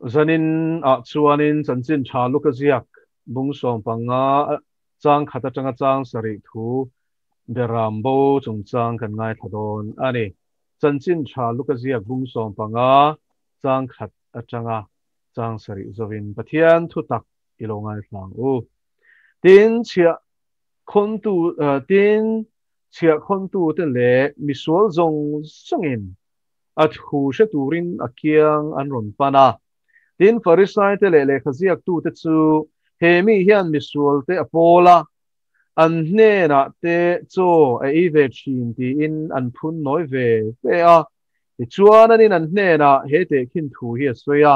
Zanin ah chuanin chanchin tha luka ziak bung 15 chang khat atanga chang 7 thu beram bo chungchang kan ngaithla dawn a ni. Chanchin tha luka ziak bung 15 chang khat atanga chang 7 zovin Pathian thu tak i lo ngaithla ang u. Tin chhiah khawntu tin chhiah khawntu te leh misual zawng zawngin a thu hre turin a kiang an rawn pan a. Tin Farisai te leh lehkha ziaktu te chu he mi hian misual te a pawl a, an hnenah te chaw a ei ve thin tiin an phun nawi ve ve a. Tichuan anin an hnenah he tehkhin thu hi a sawi a,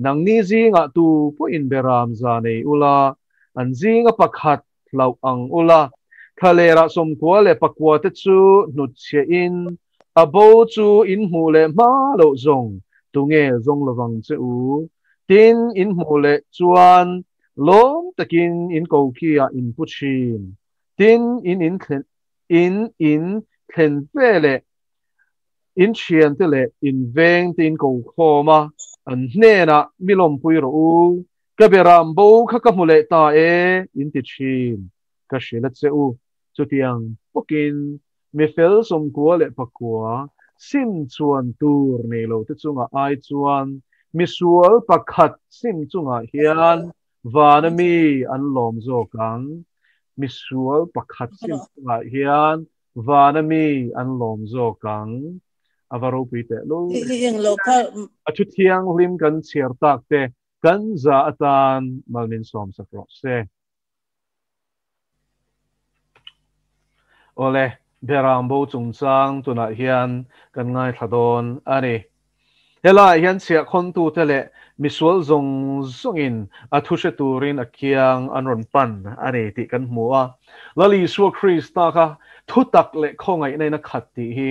Nangni zingah tu pawhin beram za nei ula, an zinga pakhat hlauh ang ula, thlalerah 94 te chu hnutchhiahin a bo chu in hmuh leh hma loh zawng tunge zawng lovang che u. Tin, in hmuh leh chuan lawm takin in koki-ah in pu thin. Tin, in in thlen in in thlen ve leh in thiante leh in veng te in ko khawm a, an hnenah mi lawmpui rawh u, ka beram bo kha ka hmu leh ta e, in ti thin. Ka hrilh a che u, chutiang bawkin mi fel 99 sim chuan tur nei lo te chungah ai chuan misual pakhat sim chungah hian vana mi an lawm zawk ang. Misual pakhat sim chungah hian vana mi an lawm zawk ang. A va ropui teh lul. A thu thianghlim kan chhiar tak te kan za atan mal min sawm sak rawh se. Awle, beram bo chungchang tunah hian kan ngaithla dawn a ni. Helaiah hian chhiah khawntute leh misual zawng zawngin a thu hre turin a kiang an rawn pan a ni tih kan hmu a. Lal Isua Krista kha thutak leh khawngaihna in a khat tih hi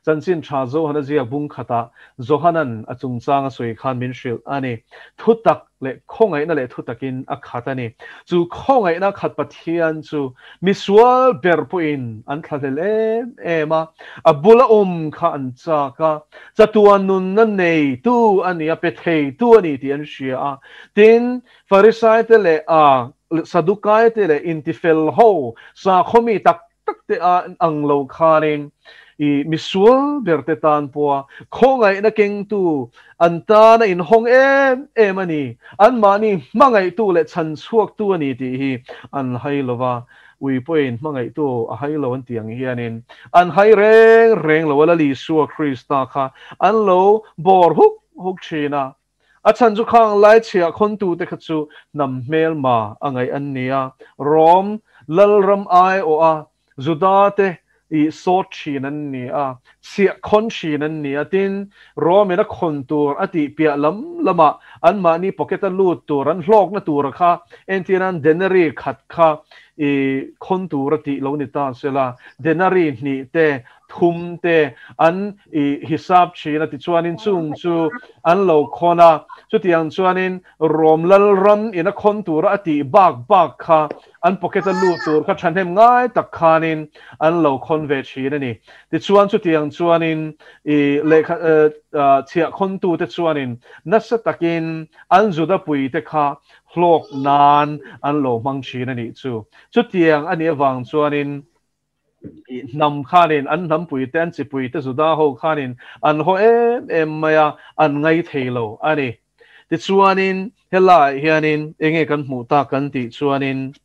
chanchin tha Johana ziak bung khatah Johanan a chungchang a sawi khan min hrilh a ni. Thutak leh khawngaihna leh thutakin a khat a ni. Chu khawngaihna khat Pathian chu misual ber pawhin an thlahlel em em a, a bula awm kha an chak a, chatuan nunna neitu a ni a, pe theitu a ni tih an hria a. Tin, Farisaite leh a Sadukaite leh intifel ho sakhaw mi tak tak te a ang lo khanin i misual ber te tan pawha khawngaihna kengtu an tana inhawng em em a ni, anmahni hmangaihtu leh chhanchhuaktu a ni tih hi an hai lo va, ui pawhin hmangaihtu a hai lo an tih ang hianin an hai reng reng lo a, Lal Isua Krista kha an lo bawr huk huk thin a. A chhan chu khang lai chhiah khawntute kha chu hnam hmelma a ngaih an ni a, Rom lalram aiawh a Juda-te i sawt thin an ni a, chhiah khawn thin an ni a, tin, Rom-in a khawn tur a tih piah lam lamah anmahni pocket-a lut tur, an hlawkna tura kha entirnan denary khat kha i khawn tur a tih lo ni ta sela, denary hnih te thum te an i hisap thin a, tichuanin chung chu an lo khawn a, chutiang chuanin Rom lalram in a khawn tura a tih bak bak kha an pocket a lut tur kha thahnem ngai tak khanin an lo khawn ve thin a ni. Tichuan chutiang chuanin i lehkha chhiah khawntu te chuanin nasa takin an Juda pui te kha hlawk nan an lo hmang thin a nih chu. Chutiang a nih avang chuanin hnam khanin an hnampui te, an chipui te, Juda ho khanin an haw em em mai a, an ngai thei lo a ni. Tichuanin helaiah hianin enge kan hmuh tak kan tih chuanin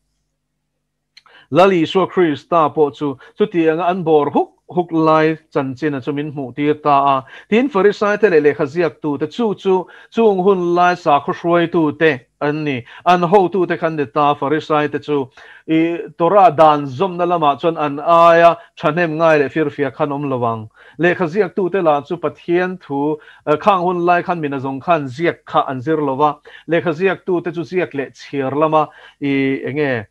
Lal Isua Krista pawh chu chutianga an bawr huk huk lai chanchina chu min hmuh tir ta a. Tin, Farisai te leh lehkha ziaktute chu chu chung hun lai sakhaw hruaitute an ni. An hotute khan ni ta, Farisai te chu i Torah dan zawmna lamah chuan an aia thahnem ngai leh firfiak khan awm lo ang. Lehkha ziaktute lah chu Pathian thu khang hun lai khan mina zawng khan ziak kha an zir lo va. Lehkha ziaktute chu ziak leh chhiar lama i enge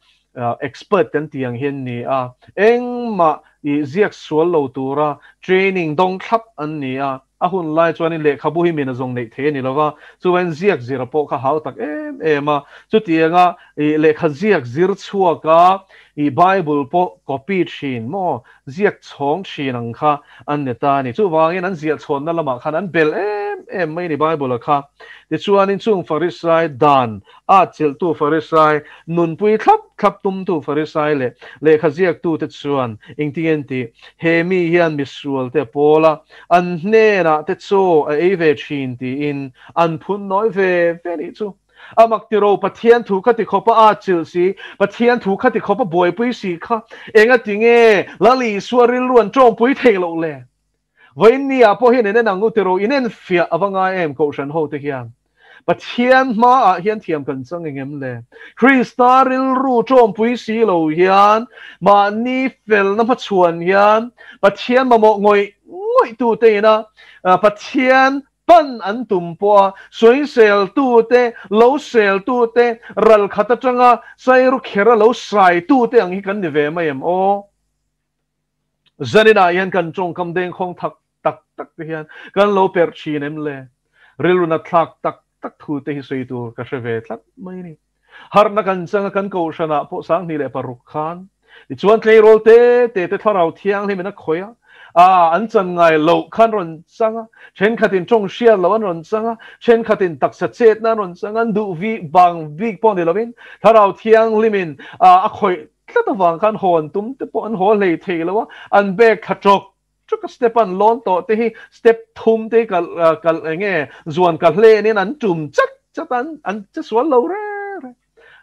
expert kan tih ang hian ni a. Engmah i ziak sual lo tura training dawng thlap an ni a. A hun lai chuanin lehkhabu hi mina zawng neih thei a ni lo va, chuvain ziak zira pawh kha hau tak em em a. Chutianga i lehkha ziak zir chhuak a, i Bible pawh copy thin maw, ziak chhawng thin ang kha an ni ta a ni. Chuvangin an ziah chhawnna lamah khan an bel em em em mai ni Bible a kha. Tichuanin chung Farisai dan at chilhtu Farisai, nunpui thlap thlap tumtu Farisai leh lehkha ziaktute chuan engtin an tih? He mi hian misualte a pawl a, an hnenah te chaw a ei ve thin tiin an phun nawi ve ve nih chu. A mak tiro Pathian thu kha ti khawp a at chilh si, Pathian thu kha ti khawp a buaipui si kha engati nge Lal Isua rilru an tawngpui theih loh le? Vawiin ni ah pawh hian in en ang u tiro in enfiah a va ngai em Kohhran ho te hian. Pathian hma ah hian thiam kan chang engem le? Krista rilru tawngpui si lo hian mahni felna hmachhuan hian Pathian mamawh ngawih ngawih tu te ina Pathian Pan an tum pawh a, sawiseltute, lo seltute, ral khat atanga sairu khera lo saitute ang hi kan ni ve mai em aw? Zaninah hian kan tawngkam dengkhawng thak tak tak te hian kan lo perh thin em le? Rilru natthlak tak tak thu te hi sawi tur ka hre ve tlat mai a ni. Harhna kan chang a, kan kohhranah pawh 2006 khan tichuan tleirawl te te te thlarau thianghlim in a khawih a, a an chan ngai loh khan rawn chang a, thenkhatin tawng hriat loh an rawn chang a, thenkhatin taksa chetna an rawn chang a, an duh vi bang bik pawh ni lovin thlarau thianghlim in a khawih tlat avang khan haw an tum te pawh an haw hlei thei lo a, an bag thla tawk tawk a step an lawn tawh te hi step thum te hi kal kal enge zuan ka hlenin an tum chat chat a an che sual lo reng reng.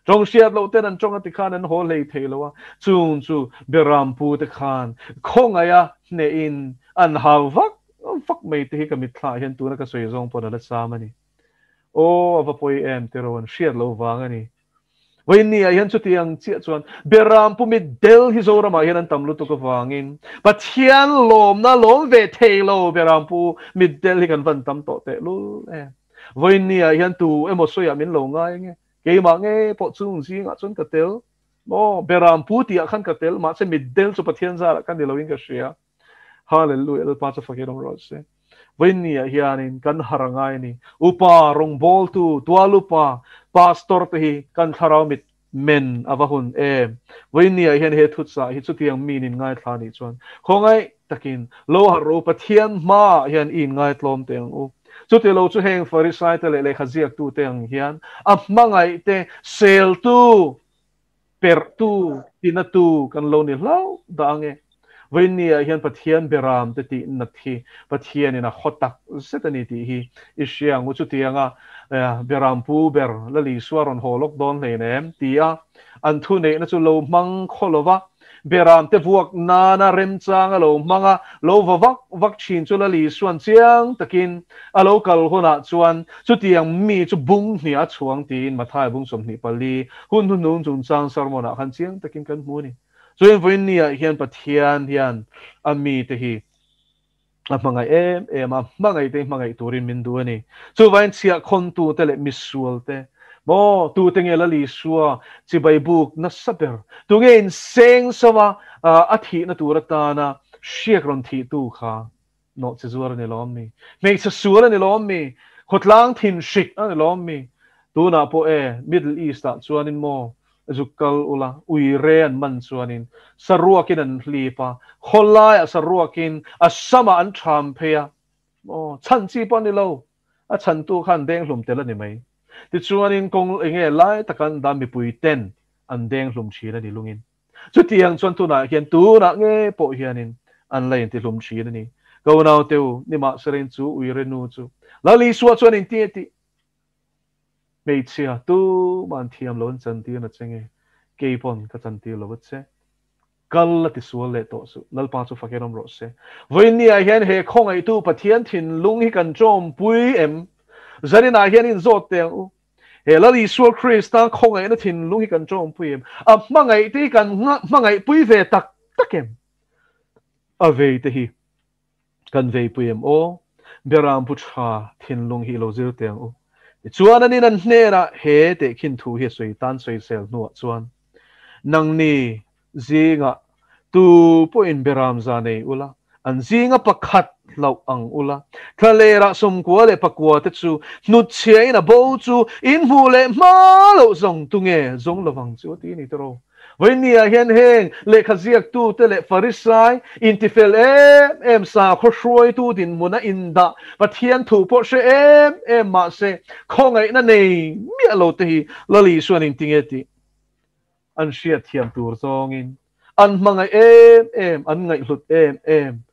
Tawng hriat loh ten an tawng a tikhan an haw hlei thei lo a, chung chu Berampu te khan khawngaih a hnehin an hau vak vak mai te hi ka mitthla ah hian tuna ka sawi zawng pawn a la cham a ni. Aw a va pawi em tiraw an hriat loh vang a ni. Vawiin ah hian chutiang chiah chuan Beram pu mitdel hi Zoramah hian an tam lutuk avangin Pathian lawmna lawm ve thei lo Beram pu mitdel hi kan van tam tawh teh lul em. Vawiin ah hian tu emaw sawiah min lo ngai nge keimah nge pawh chung zingah chuan ka tel maw Beram pu tihah khan ka tel mahse mitdel chu Pathian zarah ka ni loin ka hria. Hallelujah Lalpa chu fakin awm rawh se. Vawiin ni ah hianin kan har a ngai a ni. Upa, rawngbawltu, tual upa, pastor te hi kan thlarau mit men a va hun em. Vawiin ni ah hian he thuchah hi chutiang mi in ngaithla nih chuan khawngaih takin lo har rawh u, Pathian hma ah hian i inngaitlawm teh ang u. Chuti lo chu heng Farisai te leh lehkha ziaktu te ang hian a hmangaih te seltu Perhtu, tinatu kan lo ni hlauh dah ang e. Vawiinni ah hian Pathian beram te tih nat hi Pathianin a haw tak zet a ni tih hi i hria ang u. Chutianga beram pu ber Lal Isua rawn haw lawk dawn hlein em? ti a an thuneihna chu lo hmang khaw lo va, beram te vuak nana remchang a lo hmang a, lo va vak vak thin chu Lal Isua'n chiang takin A lo kal hunah chuan chutiang mi chu bung hnih a chhuang tiin Mathai bung 24 hun hnuhnung chungchang sermon ah khan chiang takin kan hmu a ni. Chuan vawiin ni ah hian Pathian hian a mite hi a hmangaih em em a, hmangaih te hi hmangaih turin min duh a ni. Chuvain chhiahkhawntute leh misualte maw tute nge Lal Isua chibai buk nasa ber? Tunge inseng sova a thihna tur atana hriak rawn thihtu kha? Nawh chi zuar a ni lawm mi? Hmeichhe sual a ni lawm mi? Khawtlang thin hrik a ni lawm mi? Tunah pawh e, Middle East ah chuanin maw zuk kal ula, ui re an man chuanin saruakin an hlip a, khawlaiah saruakin a samah an ṭham phei a, maw chhan chi pawh a ni lo, a chhantu kha an deng hlum tel a ni mai. Tichuanin kawng enge lai taka an dah mipui ten an deng hlum ṭhin a ni lungin. Chutiang chuan tunah hian tunah nge pawh hianin an la intihlum thin a ni. Ka unaute u, nimahselain chu uire nu chu Lal Isua chuan inti a tih. Hmeichhia, tumah an thiam lo an chantir na che nge? Kei pawn ka chantir lo a che. Kal la tisual leh tawh suh. Lalpa chu fakin awm rawh se. Vawiinniah hian he khawngaihtu Pathian thinlung hi kan tawmpui em? Zaninah hian inzawt teh ang u. He Lal Isua Krista khawngaihna thinlung hi kan tawngpui em? A hmangaih te hi kan hmangaihpui ve tak tak em? A vei te hi kan veipui em aw? Beram pu tha thinlung hi i lo zir teh ang u. Tichuan anin an hnenah he tehkhin thu hi a sawi tan sawisel hnuah chuan, Nangni Zingah tu pawhin beram za nei ula, an zinga pakhat hlauh ang ula, thlalerah 99 te chu hnutchhiain a bo chu in hmuh leh hma loh zawng tunge zawng lovang chu a ti a ni tawh. Vawinia hian heng lehkha ziaktute leh Farisai intifel em em sakhaw hruaitu dinhmuna indah Pathian thu pawh hre em em mahse khawngaihna nei miah lo te hi Lal Isuan intinge tih an hriatthiam tur zawngin an hmangaih em em, an ngaihhlut em em,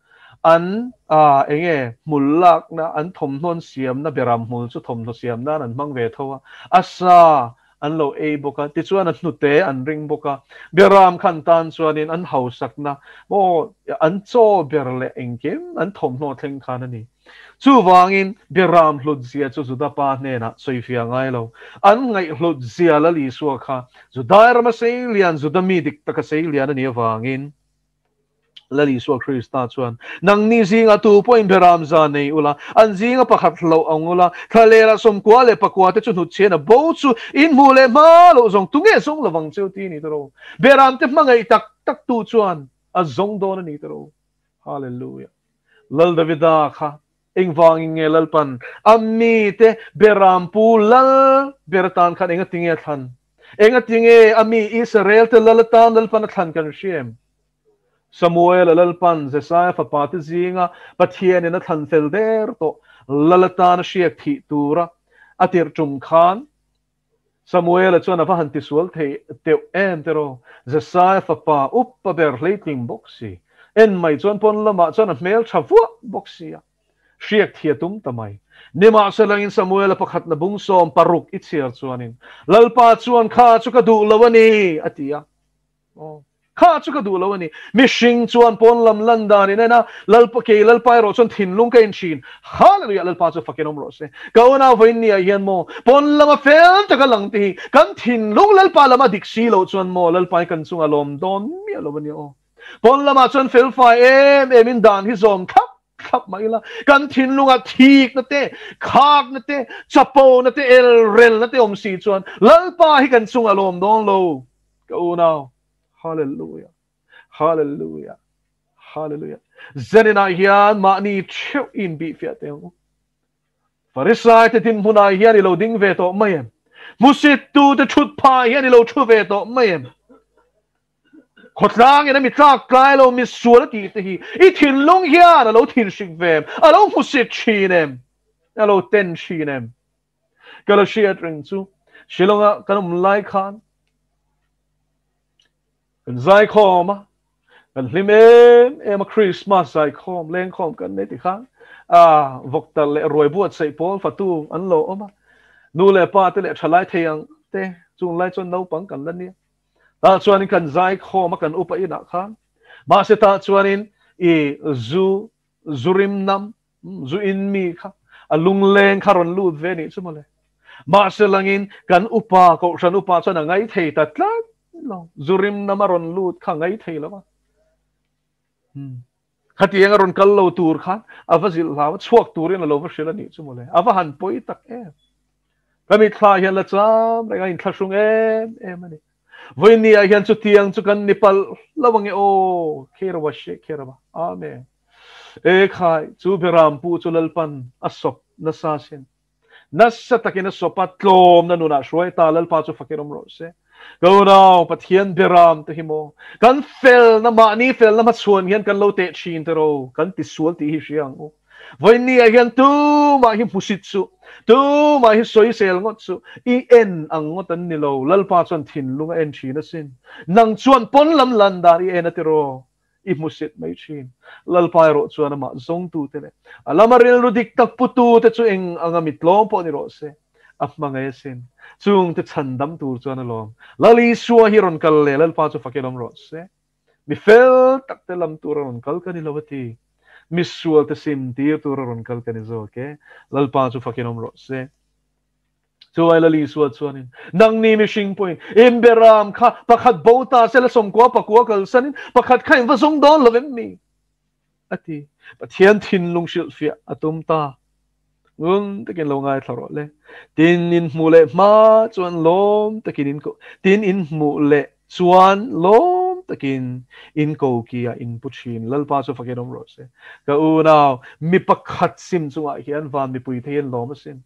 an ah enge hmul lakna, an thawmhnawn siamna beram hmul chu thawmhnaw siam nan an hmang ve tho a, a sa an lo ei bawk a, tichuan a hnute an ring bawk a, beram khan tan chuanin an hausakna maw an chaw ber leh engkim an thawmhnaw thleng khan a ni. Chuvangin, Beram hlutzia chu Juda pa hnenah sawifiah ngai lo. An ngaihhlutzia Lal Isua kha Judai rama seilian, Juda mi dik taka seilian a nih avangin Lal Isua Krista chuan, Nangni zingah tu pawhin Beram za nei ula, an zinga pakhat hlauh ang ula, thlalela 94 leh pakua te chu hnutchhian a bo chu in hmuh leh hma loh zawng tunge zawng lovang cheu ti a ni ta ro. Beram te hmangaih tak tak tu chuan a zawng dawn a ni ta ro. Hallelujah. Lal Davida kha engvangin nge Lalpan a mite Berampu lal ber atan khan enga tinge a thlan? Enga tinge a mi Israel te lal atan Lalpan a thlan kan hria em? Samuel a Lalpan Jesaia fapa te zinga Pathianin a thlan fel der tawh lal atan a hriak thih tura a tirh tum khan Samuela chuan a va han tisual thei teuh em tiraw? Jesaia fapa upa ber hleitling bawk si. En mai chuan pawn lamah chuan a hmel tha vuah bawk si a, hriak thia tum ta mai. Nimahselangin Samuela pakhatna bung 16 i chhiar chuanin, Lalpa chuan kha chu ka duh lo a ni, a ti a. Aw. Kha chu ka duh lo a ni. Mihring chuan pawn lam lan dan in en a, Lalpa kei Lalpa erawh chuan thinlung ka in thin. Hallelujah! Lalpa chu fakin awm rawh se. Ka unau vawiin ni ah hian maw pawn lama fel taka lang te hi kan thinlung Lalpa lama dik si loh chuan maw Lalpa hi kan chungah lawm dawn miah lo a nia aw. Pawn lamah chuan felfai em em in dan hi zawm thlap thlap mai ila, kan thinlungah thikna te, khakna te, chapona te, elrelna te awm si chuan Lalpa hi kan chungah lawm dawn lo. Ka unau, Hallelujah, Hallelujah, Hallelujah. Zaninah hian mahni theuh in bihfiah teh ang u. Farisai te dinhmunah hian i lo ding ve tawh mai em? Hmusit te thut phah hian i lo thu ve tawh mai em? Khawtlangin a mi tlak tlai lo mi sual a tih te hi i thinlung hian a lo thinhrik ve em? A lo hmusit thin em? A lo ten thin em? Ka la hriat reng chu Shillong-a kan awm lai khan kan zaikhawm a, kan hlim em em a, Christmas zaikhawm, lengkhawm kan nei tikhan a vawk tal leh ruai buatsaih pawl fatu an lo awm a, nu leh pa te leh thalai thei ang te chung lai chuan naupang kan la nia. Tah chuanin kan zaikhawm a kan upa inah khan mahse tah chuanin i zu zurim nam Zu in mi kha a lungleng kha rawn lut ve nih chu mawle. Mahse langin kan upa, kohhran upa chuan a ngai thei ta tlat lo. Zu rim nama rawn lut kha a ngai thei lo a. Khatiang a rawn kal lo tur khan a va zilh hlau a, chhuak turin a lo va hrilh a nih chu mawle. A va han pawi tak em. Ka mitthla hian la cham reng a inthlahrung em em a ni. Vawinia hian chutiang chu kan ni palh lo ange aw, Kherava she Kherava. Amen. E khai, chu Beram pu chu Lalpan a sawp nasa sin. Nasa takin a sawp a, tlawmna nunah hruai ta Lalpa chu fakin awm rawh se. Ka unau, Pathian Beram te hi maw, kan felna, mahni felna hmachhuan hian kan lo teh thin te ro, kan tisual tih hi hria ang u. Vawinia hian tumah hi hmusit suh, tumah hi sawisel ngawt suh, i en ang ngawt an ni lo, Lalpa chuan thinlung a en thin asin. Nang chuan pawn lam lan dan i en a tiraw? I hmusit mai thin. Lalpa erawh chuan amah zawngtute leh a lama rilru dik tak putute chu eng anga mi tlawm pawh ni rawh se, a hmangaih asin. Chungte chhandam tur chuan a lawm. Lal Isua hi rawn kal leh Lalpa chu fakin awm rawh se. Mi fel tak te lam tur a rawn kal ka ni lo a ti. Mi sual te sim tir tur a rawn kal ka ni zawk e. Lalpa chu fakin awm rawh se. Chuai Lal Isua chuanin, Nangni mihring pawhin in beram kha pakhat bo ta se la 94 kalsanin pakhat kha in va zawng dawn lo em mi? A ti. Pathian thinlung hrilhfiah a tum ta. Ngun takin lo ngaithla rawh le. Tin in hmuh leh hma chuan lawm takin in ko tin in hmuh leh chuan lawm takin in ko ki ah in pu thin. Lalpa chu fakin awm rawh se. Ka unau, mi pakhat sim chungah hian van mipui thei in lawm asin.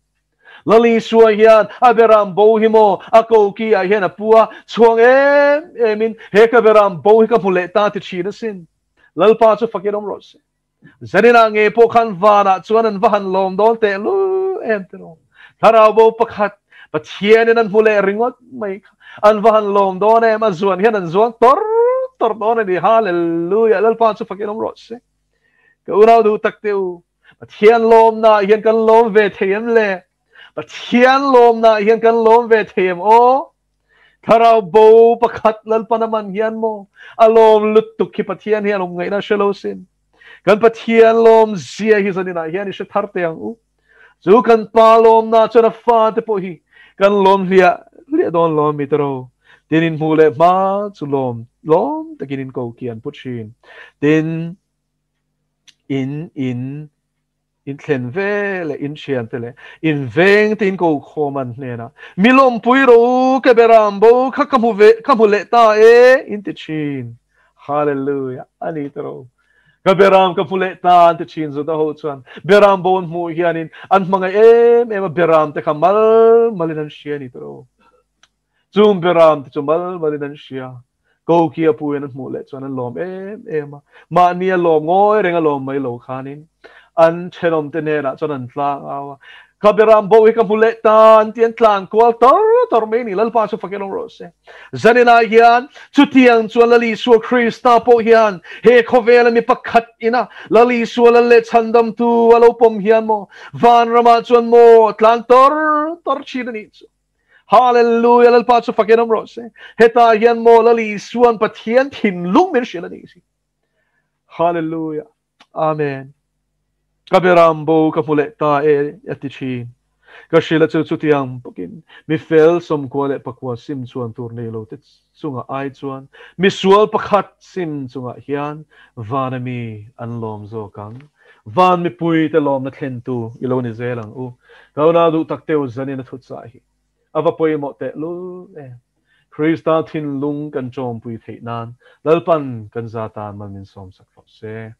Lal Isua hian a beram bo hi maw a koki ah hian a pu a, chhuang em em in he ka beram bo hi ka hmu leh ta ti thin asin. Lalpa chu fakin awm rawh se. Zaninah ngei pawh khan vanah chuan an va han lawm dawn teh lul em tiraw. Thlarau bo pakhat Pathianin an hmu leh ringawt mai kha an va han lawm dawn em, a zuan hian an zuang tawr tawr dawn a ni. Hallelujah! Lalpa chu fakin awm rawh se. Ka unau duh tak te u, Pathian lawmnaah hian kan lawm ve thei em le? Pathian lawmnaah hian kan lawm ve thei em aw? Thlarau bo pakhat Lalpan a man hian maw a lawm lutuk hi Pathian hian awm ngaihna hre lo sin. Kan Pathian lawm zia hi zaninah hian i hre thar teh ang u. Chu kan pa lawmna chuan a fa te pawh hi kan lawm hliah hliah dawn lawm mi tero. Tin in hmuh leh hma chu lawm lawm takin in ko kian pu thin. Tin in in in thlen ve leh in thian te leh in veng te in ko khawm an hnenah mi lawmpui ro u ke beram bo kha ka hmu ve ka hmu leh ta e in ti thin. Hallelujah ani tero. Ka beram ka hmu leh ta an ti thin Juda ho chuan beram bo an hmuh hianin an hmangaih em em a beram te kha mal malin an hria ni tero. Chung beram te chu mal malin an hria. Koki a puin an hmuh leh chuan an lawm em em a. Mahni a lawm ngawi reng a lawm mai lo khanin an thenawm te hnenah chuan an tlang au a. Ka beram bo hi ka hmu leh ta an ti an tlan kual tor tor mai ni. Lalpa chu fakin awm rawh se. Zaninah hian chutiang chuan Lal Isua Krista pawh hian he khawvela mi pakhat ina Lal Isua Lal leh Chhandamtu a lo pawm hian maw vanramah chuan maw tlan tor tor thin a nih chu. Hallelujah Lalpa chu fakin awm rawh se. Hetah hian maw Lal Isuan Pathian thinlung min hrilh a nih si. Hallelujah. Amen. Ka beram bo ka hmu leh ta e a ti thin. Ka hrilh a chu chutiang bawkin mi fel 94 sim chuan tur nei lo te chungah ai chuan mi sual pakhat sim chungah hian vana mi an lawm zawk ang. Van mipui te lawmna thlen tu i lo ni zel ang u. Ka unau duh tak teu zanin a thu chah hi a va pawimawh teh lul em. Krista thinlung kan chawmpui theih nan Lalpan kan za tan mal min sawmsak rawh se.